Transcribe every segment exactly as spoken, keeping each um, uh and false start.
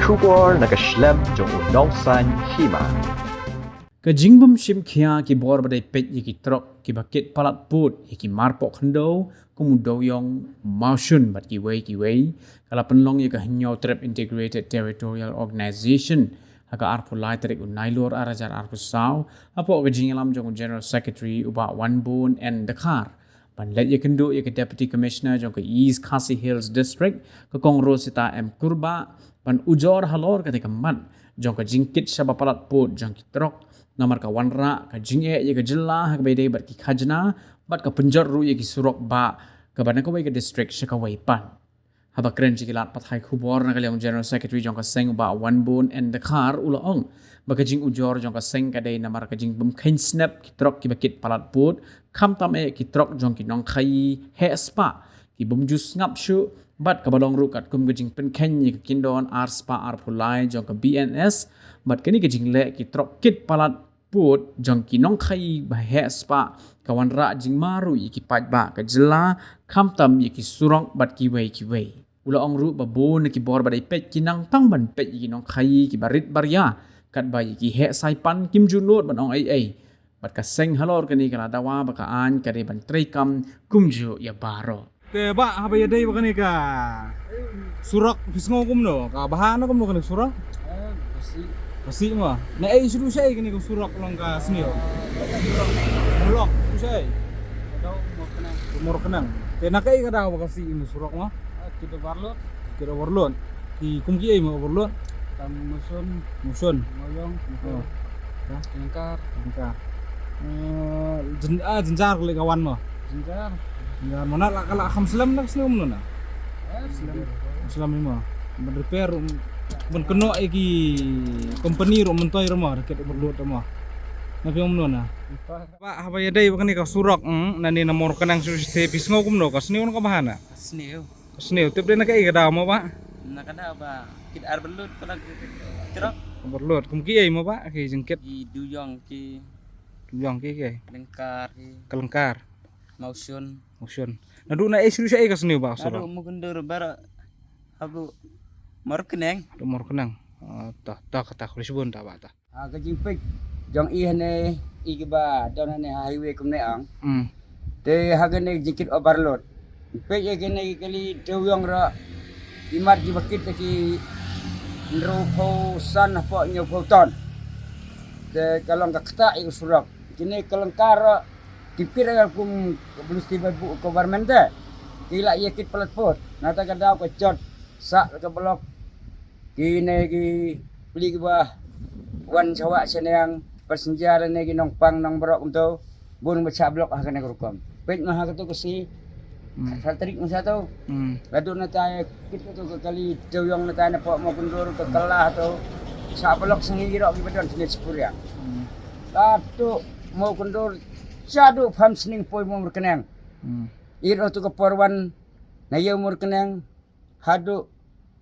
Khubor na ka shlem jong u nongsaiñ hima. Ka jingbym shim khia ki bor ba dei peit ïa ki trok kiba kit palat pud ïa ki marpoh khyndew kum u dewiong, mawshun bad kiwei kiwei ka la pynlong ïa ka Hynñiewtrep Integrated Territorial Organization ha ka arphew lai tarik u Nailur ar hajar arphew saw, hapoh ka jingïalam jong u General Secretary u Bah Wanbun N Dkhar. Ban leit ïakynduh ïa ka Deputy Commissioner jong ka East Khasi Hills District, ka Kong Rosita M Kurbah, ban ujor halor katei ka mat jong ka jingkit shaba palat pud jong ki trok, namar ka wanrah ka jingeh ïa ka jylla ha kaba ïadei bad ki khajna, bad ka pynjot ruh ïa ki surok bah kaba na kawei ka district sha kawei pat. Haba kren sha ki lad pathai khubor na ka liang u General Secretary jong ka seng u Bah Wanbun N Dkhar u la ong ba ka jingujor jong ka seng ka dei namar ka jingbymkheiñ snep ki trok kiba kit palat pud, khamtam eh ki trok jong ki nongkhaïi heh spah kibym ju sngap shuh, bad kaba long ruh katkum ka jingpynkheiñ ïa ka kyndon ar spah arphew lai jong ka B N S, bad kane ka jingleh ki trok kit palat pud jong ki nongkhaïi ba heh spah ka wanrah jingma ruh ïa ki paidbah ka jylla, khamtam ïa ki surok bad kiwei kiwei. U la ong ruh ba bun na ki bor ba dei peit ki nang tang ban peit ïa ki nongkhaïi kiba rit ba ria, katba ïa ki heh saipan kim ju nud ban ong ei ei. Bad ka seng halor kane ka la dawa ba ka aiñ ka dei ban treikam kumjuh ïa baroh. Te bah, haba ïadei bad kane ka surok phi sngew kumno, ka bha ne kumno kane ka surok? Eh, ka sih. Ka sih mo. Na ei shu shu ei kane ka surok long ka sniew? Surok shu shu ei? Ka dau Mawryngkneng. Mawryngkneng. Te na kaei ka daw ba ka sih kane ka surok mo? Ah, kit overload. Kit overload. Ki kum kiei mo overload? Ka mawshun. Mawshun. Mawiong. Oh. Ka? Ka lyngkar. Ka lyngkar. Eh, jyn-, ah, jynjar ka leh ka wan mo. Jynjar. Jynjar mo, na la ka la kham slem na ka sniew mo na? Eh, slem. Slem mo. Ban repair ruh, ban kynnoh ïa ki company ruh myntoi ruh mo, da kit overload ruh mo. Na phi ong kumno na? Bah, haba ïadei bad kane ka surok, mm, na ne na Mawryngkneng shu shu te phi sngew kumno, ka sniew ne ka bha na? Sniew. Sniew, tip dei na kaei ka daw mo bah? Na ka daw ba kit overload palat ki trok. Overload. Kum kiei mo bah ki jingkit? Ki dewïong ki. Dewïong ki kiei? Lyngkar ki. Ka lyngkar. Mawshun. Mawshun. Naduh na ei shu shu ei ka sniew bah? Naduh Mawkyndur baroh haduh Mawryngkneng. Haduh Mawryngkneng. Ah, ta, ta kata khublei shibun ta bah ta. Ha ka jingpeit jong i hangne, i kiba don hangne ha highway kumne ong. Hmm. Te ha kane ka jingkit overload. Peit ïa kane ki kali dewïong ruh, i mat kiba kit da ki hynriewphew san hapoh hynñiewphew ton. Te ka long ka ktah ïa ka surok. Kine ka lyngkar ruh, ki kit ïa ka kum ka publicity ba buh government te. Ki la ïa kit palat pud. Nangta ka daw ka jot sah ka block. Kine ki pli kiba wan sha wah sha neng, passenger ne ki nongpang nongbrok kumto, bun ba shah block ha kane ka rukom. Peit ma ha kato ka sngi, hmm, sa tarik ma sa to. Hmm. Ka dun nangta kit kato ka kali dewïong nangta napoh Mawkyndur ka kylla to. Shah block sngi ki rok kiba don shane Shipuriang. Hmm. Kato Mawkyndur shaduh pham sning poi Mawryngkneng. Hmm. Ïa to ka por wan na ïew Mawryngkneng. Haduh,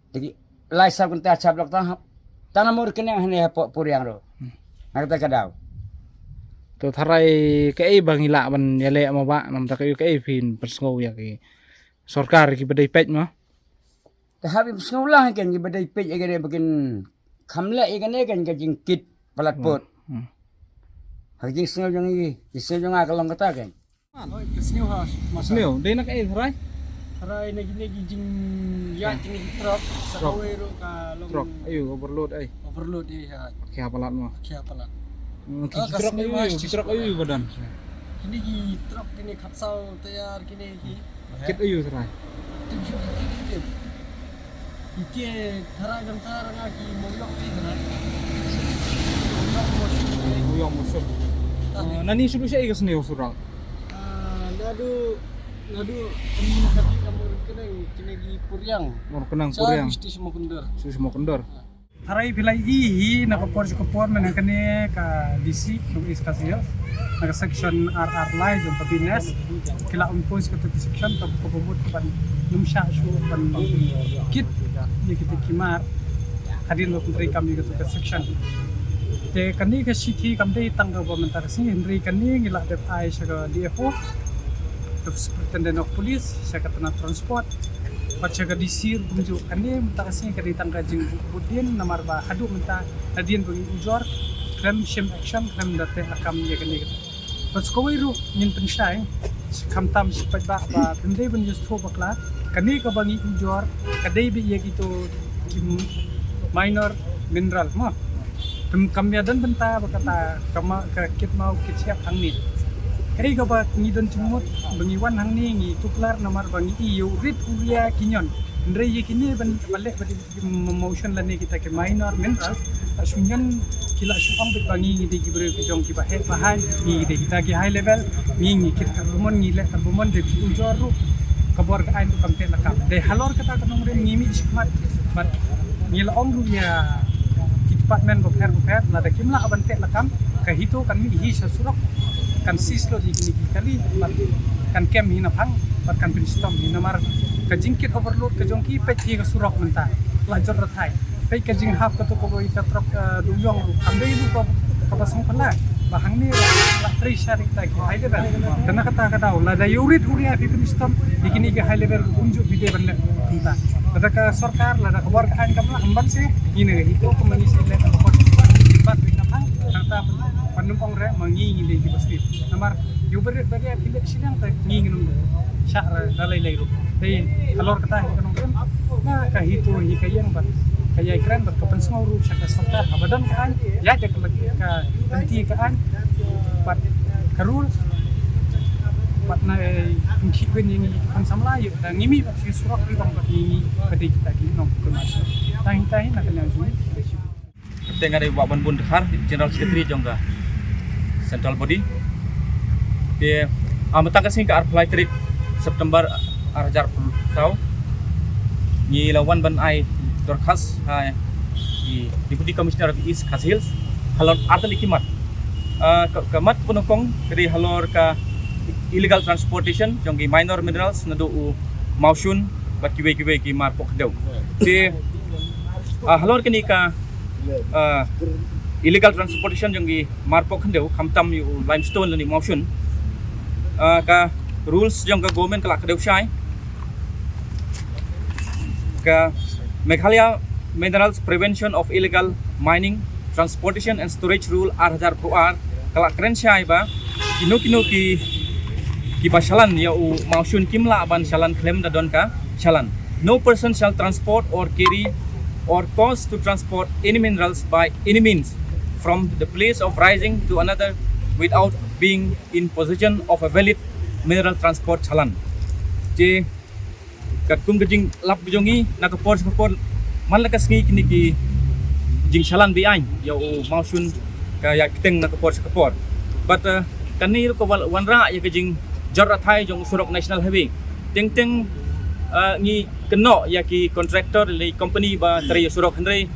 te ki lai saw kynta shah block tang, tang na Mawryngkneng hangne hapoh Puriang ruh. Hmm. Na kata ka daw. To tharai kaei ba ngi lah ban ïaleh mo bah, namar kaei kaei phin pynsngew ïa ki sorkar kiba dei peit mo? Te hap pynsngew lang ïa ki kiba dei peit ïa kane ba kin kham leh ïa kane ka jingkit palat pud. Hmm. Ha ka jingsngew jong ngi, jingsngew jong nga ka long kata kan. Hoi, ka sniew ha, ka sniew. Dei na kaei tharai? Tharai na kine ki jingïaid kine ki trok. Trok. Sa kawei ruh ka long. Trok. Ayu, overload ai. Overload, eh, ha. Khia palat mo. Khia palat. Hmm, ki, ah, ki trok ayu, ki trok ayu ba don. Kine ki trok kine khatsaw tyre kine ki. Kit ayu tharai? Tip shu kit, kit. Ike tharai dang tharai nga ki Mawiong ki tharai. Mawiong Mawshun. Mawiong Mawshun. Ah. Eh, nani shu shu ei ka sniew surok? Ah, naduh, naduh, em, kati ka Mawryngkneng, kine ki Puriang. Mawryngkneng Puriang. Shu shu Mawkyndur. Shu shu Mawkyndur. Ah. Tharai phi la ïohi hi na ka por sha ka por mynta kane ka D C jong East Khasi Hills na ka section ar ar lai jong ka B N S. Ki la impose kata ka section, ka ka bamut ban nym shah shuh ban kit ïa kita ki mar hadien ba pyntrei kam ïa kata ka section. Te kane ka shithi kam dei tang kaba mynta ka sngi, hynrei kane ngi la dep ai sha ka D F O, ka Superintendent of Police, sha ka tnat transport. Bad sha ka D C ruh kumjuh, kane mynta ka sngi ka dei tang ka jingbud dien, namar ba haduh mynta hadien ba ngi ujor khlem shim action, khlem da teh lakam ïa kane ka. Bad sa kawei ruh ngin pynshai khamtam shi paidbah ba phim dei ban ïa sngewthuh bakla, kane kaba ngi ujor ka dei beit ïa kito ki minor mineral mo. Kam, kam ïa don bynta ba kata ka ma, ka kit maw kit shyiap hangne. Kaei kaba ngi don jingmut ba ngi wan hangne, ngi tuklar namar ba ngi ïohi u rit u ria ki ñion. Hynrei ïa kine ban, ban leh ba dei ki motion lane kita ki minor minerals, la shu ñion ki, la shu ong beit ba ngi, ngi dei ki briew ki jong kiba heh ba haiñ, ngi dei kita ki high level, ngi, ngi kit karbamon, ngi leh karbamon, dei ki ujor ruh ka bor ka aiñ ruh kam teh lakam. Dei halor kata ka nongrim ngi mih shakhmat bad ngi la ong ruh ïa ki department bapher bapher, lada kim lah ban teh lakam, ka HITO kan mih hi sha surok, kan seize lut hi kine ki kali bad kan kem hi naphang bad kan pynshitom hi, namar ka jingkit overload ka jong ki, peit hi ka surok mynta la jot rathai. Peit ka jinghap kato kaba ïa ka trok, eh, dewïong ruh kam dei ruh ka, kaba sngewphylla ba hangne la, la trei sha ri kita ki high level. Te na kata ka daw lada ïa u rit u ria phi pynshitom ïa kine ki high level ruh kumjuh phi dei ban leh kumta. Lada ka sorkar, lada ka bor ka aiñ kam lah, ym ban seh, ngi na ka HITO kumba ngi shu leh ka bor ki bat beit naphang. Kata ban ym ong re ma ngi, ngi dei kiba sdit. Namar ïa u barit barit phi leh shiliang te ngi ngin ym shah re da lei lei ruh. Te halor kata hi ka nongrim, na ka HITO hi ka ïeng bad ka ïai kren bad ka pynsngew ruh sha ka sorkar haba don ka aiñ, ïa ka, ka lynti ka aiñ bad ka rule bad na, eh, ngi khih win ïa ngi ki khun samla ïa ka ngi mih bad sha surok, ki ong bad ngi, ngi ka dei kita ki nongkynmaw. Tang hi, tang hi na ka liang jong ngi. Te nga dei Bah Banbun Dkhar, General Secretary jong ka Central Body. Te, ah, mynta ka sngi ka arphew lai tarik September ar hajar arphew saw, ngi la wan ban ai dorkhas ha i Deputy Commissioner of East Khasi Hills halor artylli ki mat. Ah, ka, ka mat kaba nyngkong ka dei halor ka illegal transportation jong ki minor minerals naduh u mawshun bad kiwei kiwei ki mar pok khyndew. Te, ah, halor kane ka ah, illegal transportation jong ki mar pok khyndew, khamtam ïa u limestone lane mawshun. Ah, ka rules jong ka government ka la kdew shai. Ka Meghalaya Minerals Prevention of Illegal Mining, Transportation and Storage Rule ar hajar arphew ar ka la kren shai ba kino kino ki, kiba shalan ïa u mawshun kim lah ban shalan khlem da don ka challan. No person shall transport or carry or cause to transport any minerals by any means from the place of rising to another without being in possession of a valid mineral transport challan. Te katkum ka jinglap jong ngi na ka por sha ka por, man la ka sngi kine ki jingchallan be-aiñ ïa u mawshun ka ïa kyrteng na ka por sha ka por. Bad, eh, kane ruh ka wan, wanrah ïa ka jingjot rathai jong u surok National Highway. Teng teng, eh, ngi kynnoh ïa ki contractor lane company ba trei ïa surok, hynrei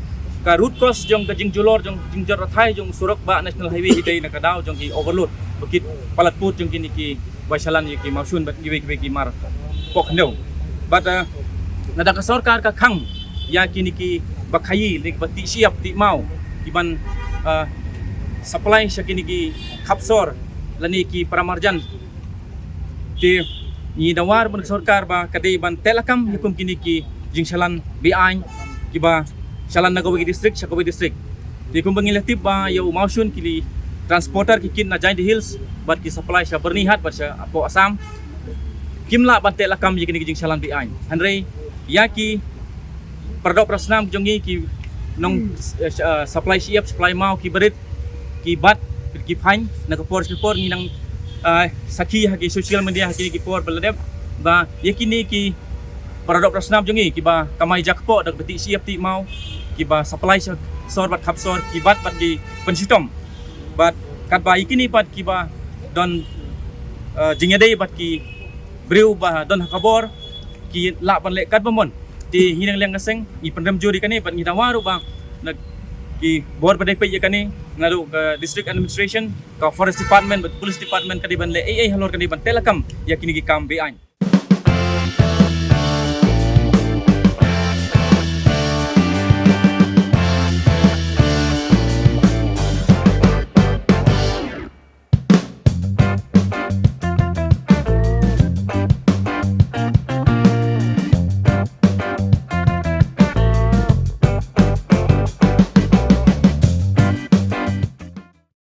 ka root cause jong ka jingjulor jong jingjot rathai jong u surok ba National Highway hi dei na ka daw jong ki overload ba ki palat pud jong kine ki ba shalan ïa ki mawshun bad kiwei kiwei ki mar pok khyndew. Bad, eh, lada ka sorkar ka khang ïa kine ki ba khaïi lane ki ba tih shyiap tih maw ki ban, eh, supply sha kine ki khap sor lane ki para marjan. Te ngi dawa ruh ban ka sorkar ba ka dei ban teh lakam ïa kum kine ki jingchallan be-aiñ kiba shalan na kawei ka district sha kawei district. Te kumba ngi la tip ba ïa u mawshun ki transporter ki kit na Jaintia Hills bad ki supply sha Byrnihat bad sha hapoh Assam. Kim lah ban teh lakam ïa kine ki jingchallan be-aiñ. Hynrei ïa ki para doh para snam jong ngi ki nong, eh, sh-, eh, supply shyiap, supply maw, ki barit, ki bat, ki phaiñ na ka por sha ka por. Ngi nang, eh, sakhi ha ki social media ha kine ki por ba la dep ba ïa kine ki para doh para snam jong ngi kiba kamai jakpoh da kaba tih shyiap tih maw, kiba supply sha sor bad khap sor, ki bat bad ki pynshitom. Bad katba ïa kine pat kiba don, eh, jingïadei bad ki briew ba don ha ka bor, ki lah ban leh katba mon. Te ngi na ka liang ka seng ngi pynrem jur ïa kane bad ngi dawa ruh ba na ki bor ba dei peit ïa kane, naduh ka district administration, ka forest department bad police department ka dei ban leh ei ei halor kane ban teh lakam ïa kine ki kam be-aiñ.